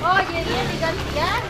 Oh, jadi digantian.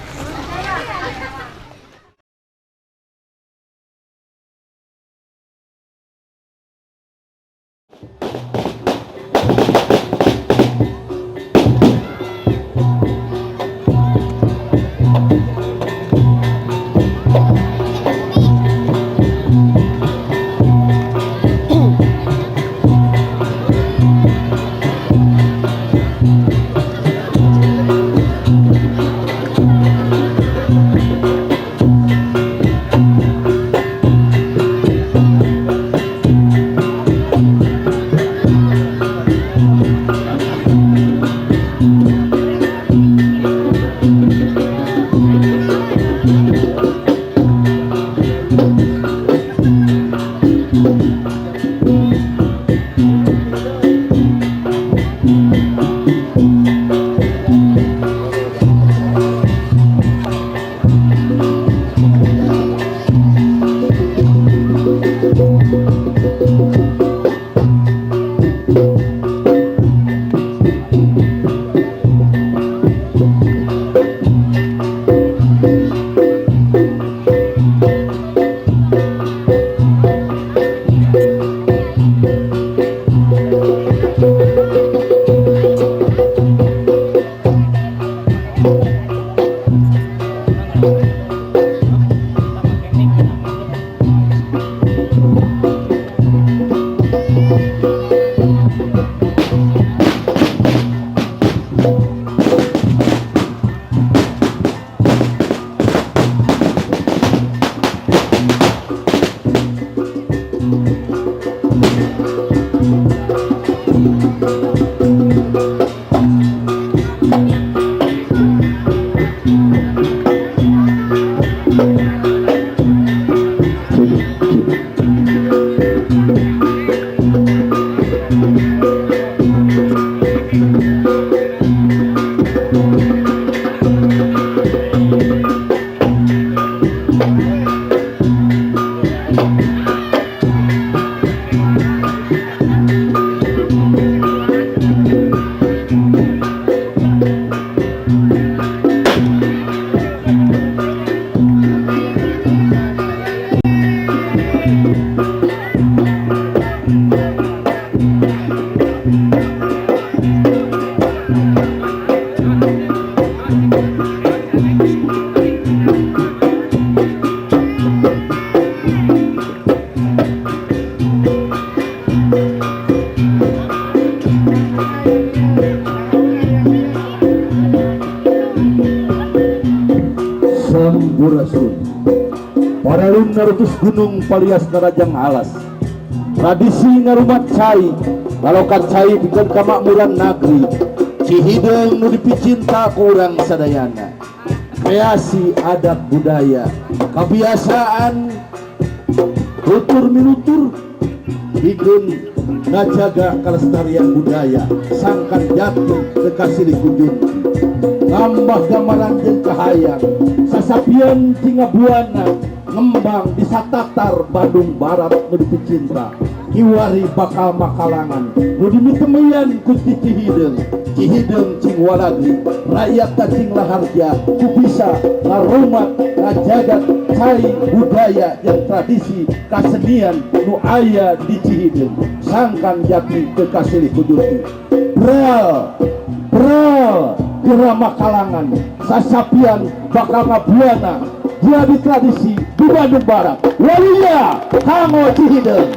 Sampurasun. Paralun narutus gunung palias narajang alas. Tradisi ngarumat cai, lalokan cai pikeun kamakmuran nagri. Cihideung nu dipicinta ku urang sadayana. Kreasi adat budaya, kebiasaan tutur minutur pikeun ngajaga kelestarian budaya sangkan jati teu kasilih ku junti. Nambah gambaran jeung kahayang sasapian cingabuana ngembang di satatar Bandung Barat nu dipicinta. Kiwari bakal makalangan nu dimitemian ku ti Cihideung. Cihideung cing walagri, rakyat cing laharja ku bisa ngarumat ngajaga cai budaya jeung tradisi kasenian nu aya di Cihideung sangkan jati teu kasilih ku junti. Bral bral gerama kalangan sasapian bakal ngabuana jadi tradisi di Bandung Barat. Waluya kanggo Cihideung.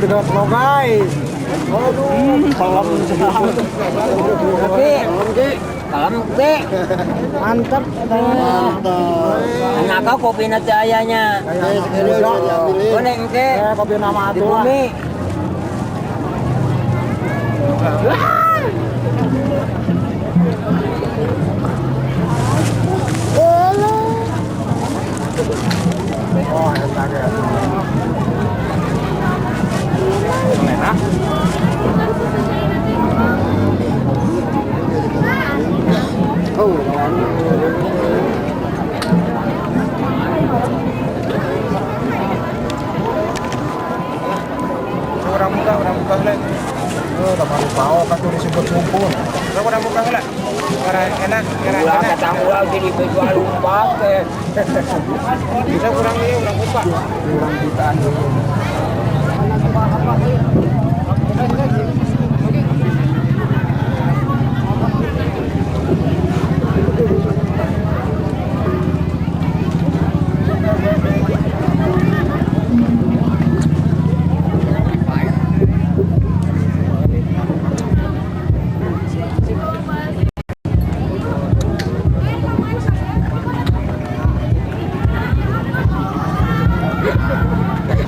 Logai. Aduh, salam. Kopi. Salam kopi. Mantap. Mantap. Anak kau kopi nanti ayahnya. Boleh engke. Kopi nama Di bumi. Oh, enak ya. Enak. Oh. Orang muka lah. Oh, udah baru bau kan tuh disebut-sebut. Orang muka lah. Karena enak, karena Ulah enak. kata ulah jadi jual umpak. Bisa kurang ini orang buka. Kurang jutaan.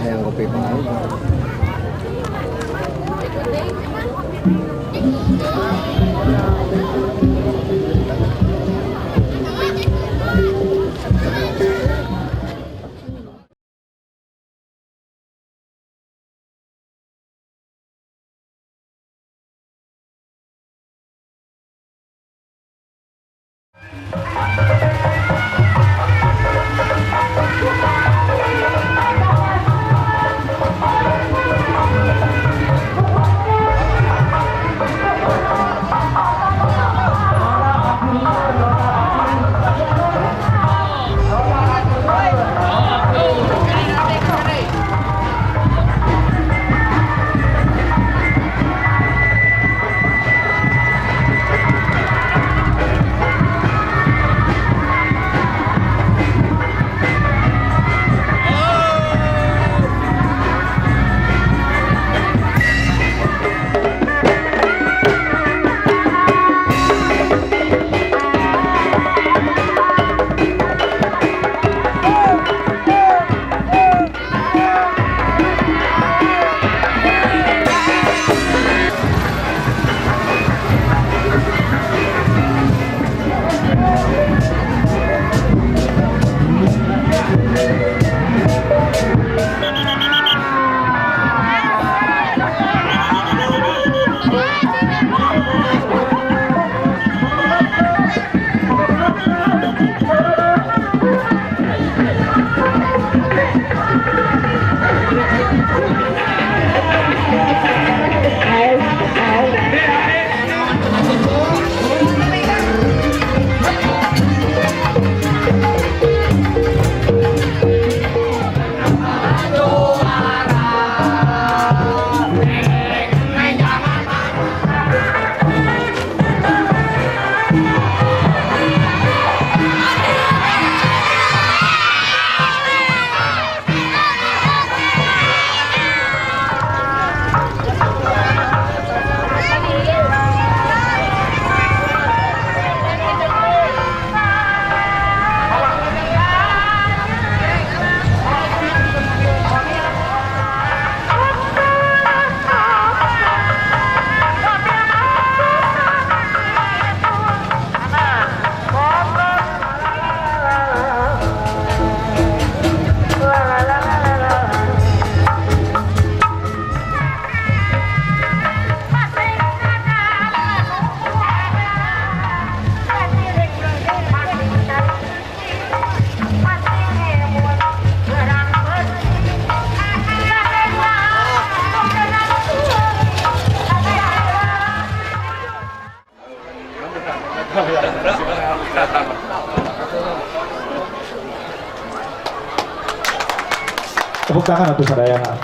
Yang kopi pahit. Tepuk tangan untuk sadayana.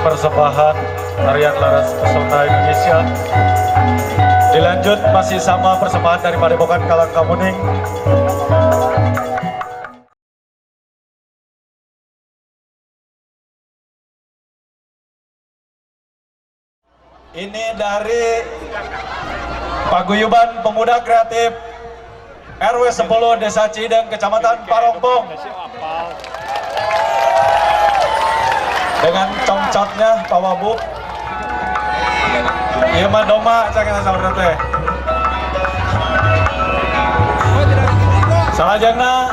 Persembahan tarian Laras Pesona Indonesia. Dilanjut masih sama persembahan dari Padepokan Kalang Kamuning. Ini dari Paguyuban Pemuda Kreatif RW 10 Desa Cideng, Kecamatan Parongpong. Dengan congcotnya Pak Wabub. Ieu mah doma cak saurna teh. Salajengna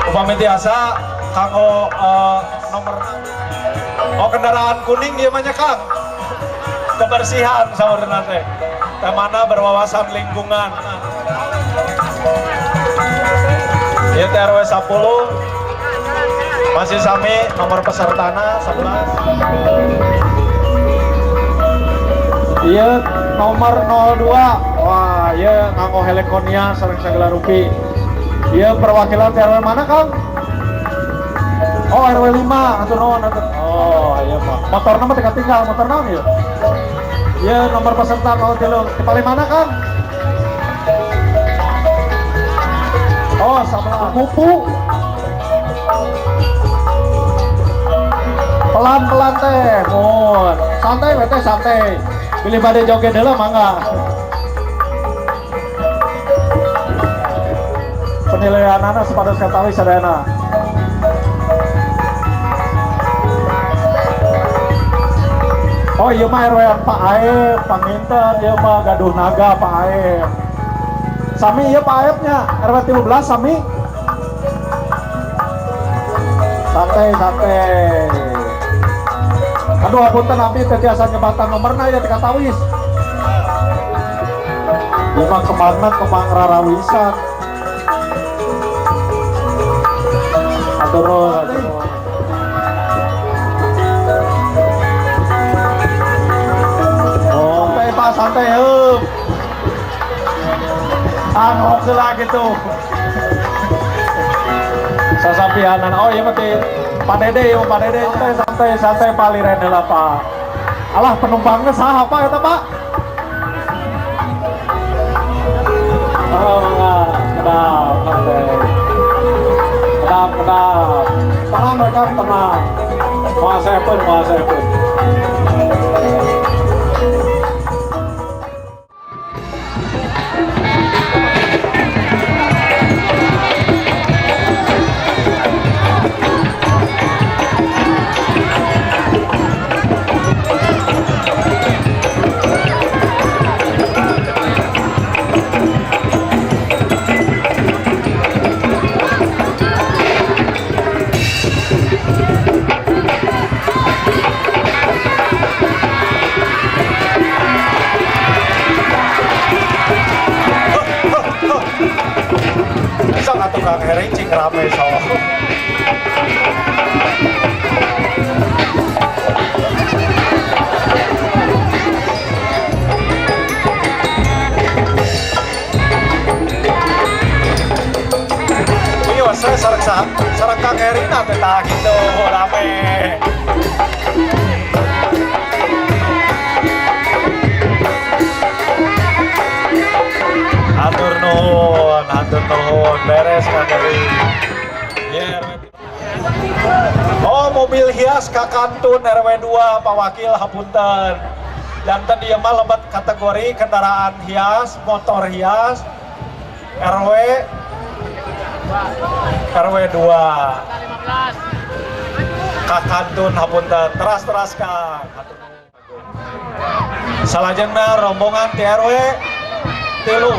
upami tiasa kanggo nomor, oh, kendaraan kuning ieu mah nya, Kang. Kebersihan saurna teh. Temana berwawasan lingkungan. Ieu teh RW 10 masih sami nomor pesertana 11. Iya, nomor 02. Wah, iya nganggo heliconia sareng segala rupi. Iya, perwakilan RW mana, Kang? Oh, RW 5, hatur nuhun, hatur. Oh, iya Pak. Motorna mah tinggal tinggal, motor naon ieu? Iya, nomor peserta 03. Di paling mana, Kang? Oh, sama kupu. Pelan-pelan teh, mun. Santai we teh, santai. Bilih bade joget heula mangga. Penilaianana supados katawi sadayana. Oh iya mah RW Pak Aep, panginten ieu mah gaduh naga Pak Aep. Sami ieu Pak Aepnya, RW 13 sami. Santai santai. Aduh, apunten, abdi teu tiasa nyebatan nomorna ya, teu katawis. Ieu mah kemana kemang rarawisan. Atur nuhun, atur nuhun. Oh, santai Pak, santai heup. Angok heula gitu. Sasampianan. Oh iya mah ti Pak Dede, ieu Pak Dede. Santai santai santai Pak, liren heula Pak. Alah, penumpangnya saha Pak eta Pak? Oh, mangga, kedap, santai. Kedap, kedap. Tenang mereka, tenang. Moal sepen, moal sepen. Sok atuh Kang Heri, cing rame sok. Iya, saya sareng saha? Sareng Kang Heri na teh tah gitu, rame. Hatur nuhun, hatur nuhun, beres Kang Heri. Yeah, RW. Oh, mobil hias ka kantun RW 2 Pak Wakil, hapunten. Janten ieu mah lebet kategori kendaraan hias, motor hias RW RW 2. Ka kantun, hapunten, teras-teras Kang. Salajengna rombongan ti RW 3.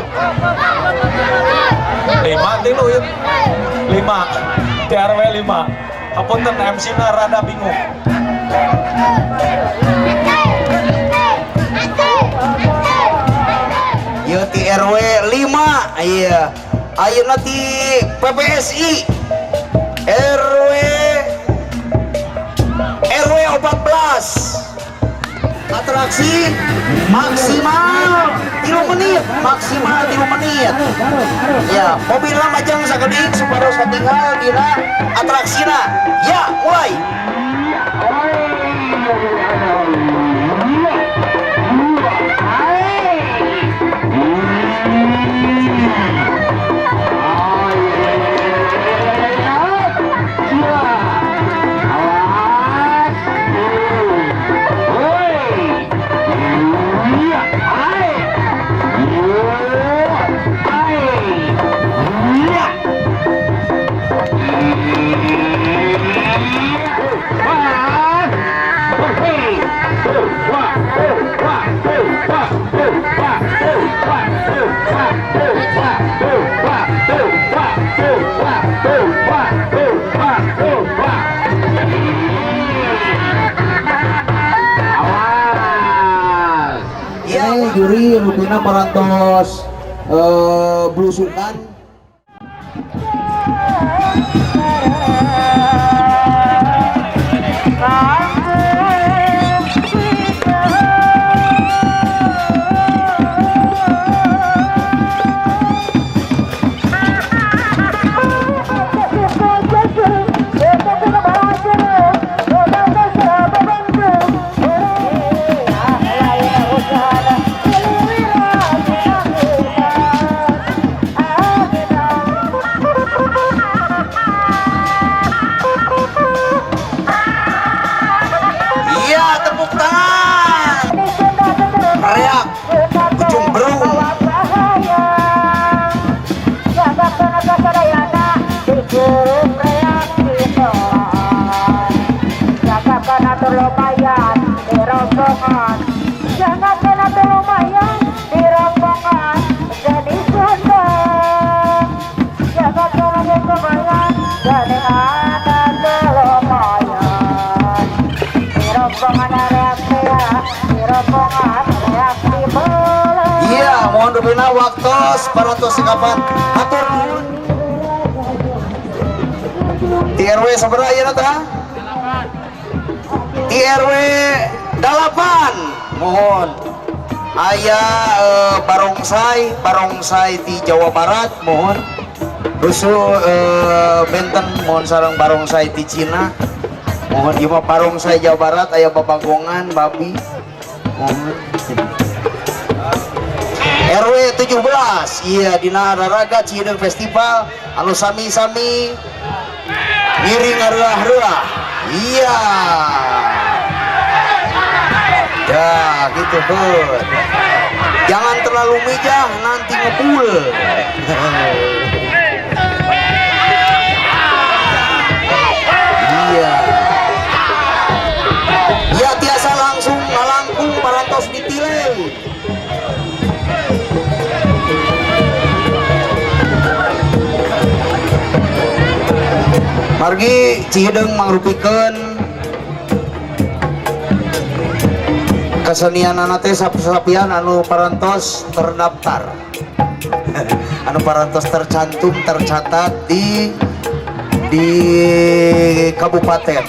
5 3 ya. 5 ti RW 5. Hapunten, MC na rada bingung. Ieu ti RW 5, iya. Ayeuna ti PPSI RW RW 14. Atur. Atraksi maksimal 3 menit, maksimal 3 menit. Ya, mobilna majeng sakedik supados katinggal dina atraksina. Ya, mulai. Ya, Ini juri rupina parantos blusukan. Iya, tepuk tangan. Reak Ujung Berung. Jangan kena lumayan di rombongan jadi sunda. Jangan kena lumayan jadi anak lumayan. Di rombongan reak di rombongan reak di bola. Iya, mohon rupina waktos parantos sekapan. Hatur nuhun. Di RW sabaraha ayeuna tah? Di RW 8. Mohon. Aya barongsai, barongsai di Jawa Barat, mohon. Rusuh benten mohon sareng barongsai di Cina. Mohon ieu mah barongsai Jawa Barat aya babagongan babi. Mohon. RW 17, iya, dina Raraga Cihideung Festival anu sami-sami ngiring ngaruah-ruah. Iya ya, gitu Bud. Jangan terlalu mijah, nanti ngebul. Iya ya, tiasa langsung ngalangkung parantos ditilai. Margi Cihideung mangrupikeun kesenianana teh sapi-sapian anu parantos terdaftar, anu parantos tercantum, tercatat di kabupaten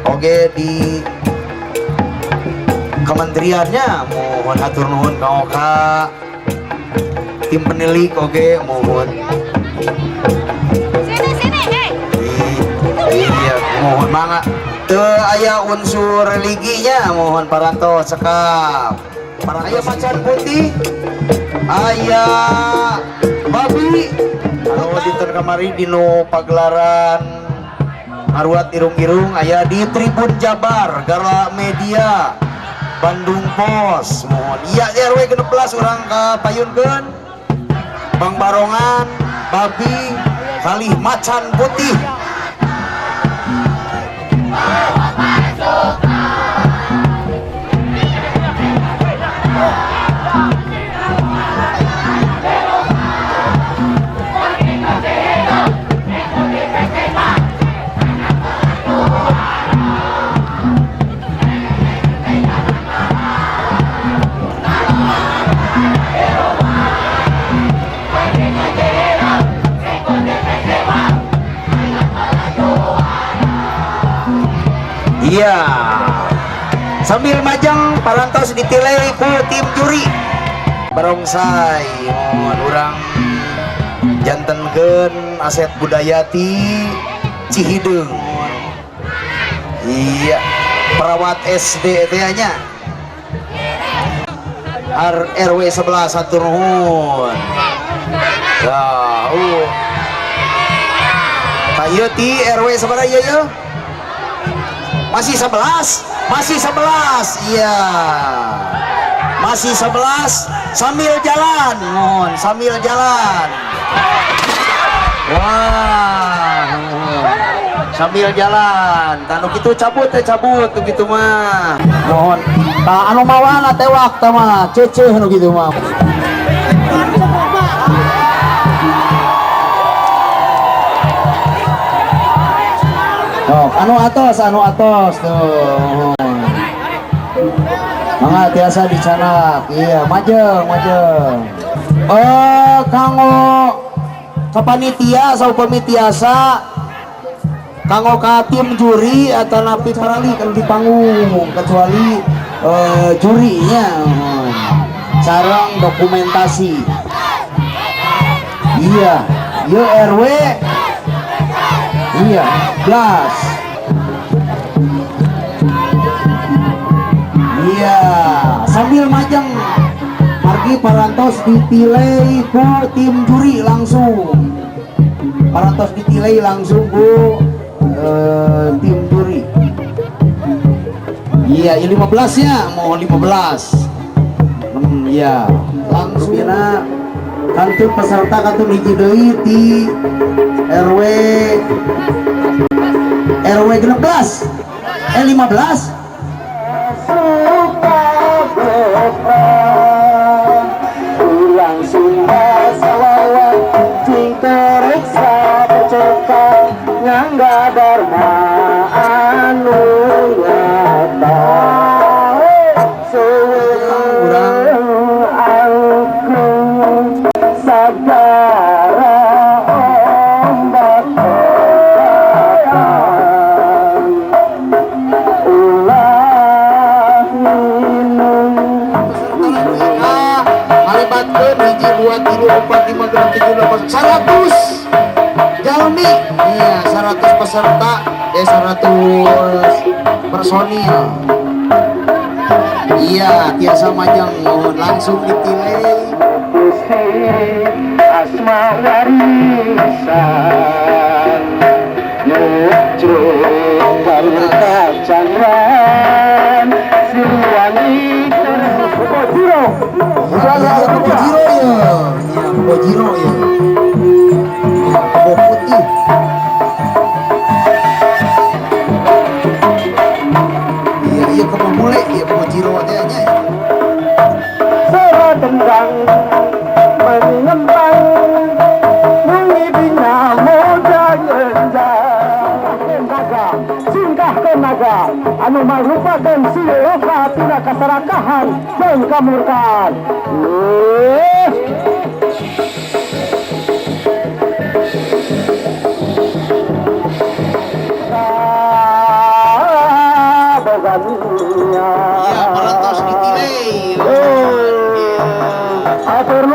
oke, di kementeriannya. Mohon hatur nuhun ka tim penilik oke, mohon. Sini sini, hei. Iya, mohon mangga. Teu aya unsur religinya, mohon parantos cekap. Aya macan putih, aya babi. Anu dinten kamari dinu pagelaran Ngaruat Irung-Irung aya di Tribun Jabar, Gala Media, Bandung Pos. Mohon. Iya, RW 16 urang ka payunkeun. Bang Barongan, babi, kalih macan putih. Iya. Sambil majeng parantos ditilai ku tim juri. Barongsai mohon urang jantenkeun aset budaya ti Cihideung. Iya, perawat SD teh nya. RW 11 hatur nuhun. Tah, Tah ieu ti RW sabaraha ieu ieu? Masih 11, masih 11, iya. Masih 11 sambil jalan, mohon sambil jalan. Wah, sambil jalan. Tah nu kitu cabut teh cabut nu kitu mah. Mohon. Tah anu mawana tewak tah mah, ceuceuh nu kitu mah. Tuh, anu atos tuh. Mangga tiasa dicanak. Iya, majeng, majeng. Eh, kanggo kepanitia saupami tiasa kanggo ka tim juri atau napi parali kan di panggung kecuali jurinya sareng dokumentasi. Iya, iya RW. Iya, blas. Iya, sambil majeng margi parantos ditilai ku tim juri langsung. Parantos ditilai langsung ku tim juri. Iya, ini 15 nya, mau 15. Iya, langsung dina kantun peserta kantun hiji deui ti RW RW 16 15. Ulang Sunda sawawa cingkereksa perceka nyangga dharma anu nyata. Urang Aku sagara ombak ulah minum. Ngalibatkeun hiji 2 3 4 5 6 7 8 100 jalmi. Iya, 100 peserta, 100 personil. Iya, tiasa majeng mohon langsung ditilai. Gusti asma warisan Nyucruk galur kacangran Siliwangi Kebojiro. Iya, Kebojiro ya. Iya, Kebojiro ya. Kebo putih. Iya, iya kebo bule, iya Kebojiro teh nya. Sora tendang mengembang Mungi bina muda ngenjang Naga, singkah ke naga anu marupakan siloka tina kasarakahan dan kamurkan. Boga Iya, parantos ditilai. Atur.